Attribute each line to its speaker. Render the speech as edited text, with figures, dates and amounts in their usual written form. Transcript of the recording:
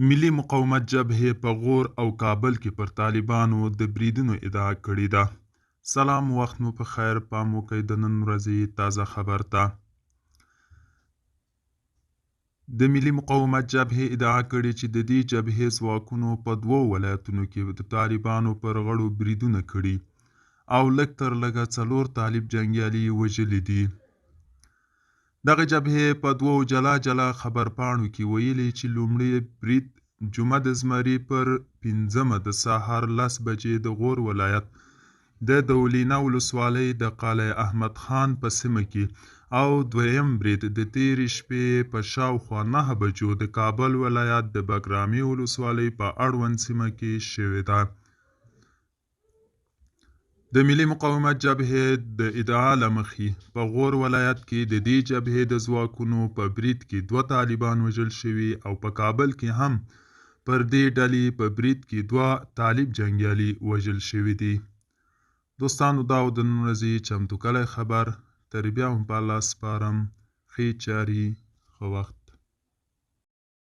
Speaker 1: ملي مقاومت جبهې په غور او کابل کې پر طالبانو د بریدونو ادعا کړې ده. سلام وخت مو په خیر، پام وکړئ د نن ورځې تازه خبر ته. د ملي مقاومت جبهې ادعا کړې چې د دې جبهې ځواکونو په دوو ولایتونو کې د طالبانو پر غړو بریدونه کړي او لږ تر لږه څلور طالب جنګیالي یې وژلي دي. دغې جبهې په دوو جلا جلا خبرپاڼو کې ویلي چې لومړی برید جمعه د زمري پر پنځمه د سهار لس بجې د غور ولایت د دولینه ولسوالۍ د قلعه احمد خان په سیمه کې او دویم برید د تېرې شپې په شاوخوا نهه بجو د کابل ولایت د بګرامي ولسوالۍ په اړوند سیمه کې شوې ده. د ملي مقاومت جبهې د ادعا له مخې، په غور ولایت کې د دې جبهې د ځواکونو په برید کې دوه طالبان وژل شوي او په کابل کې هم پر دې ډلې په برید کې دوه طالب جنګیالي وژل شوي دي. دوستانو دا و د نن ورځې چمتو کړی خبر، تر بیا مو په الله سپارم، ښې چارې، ښه وخت.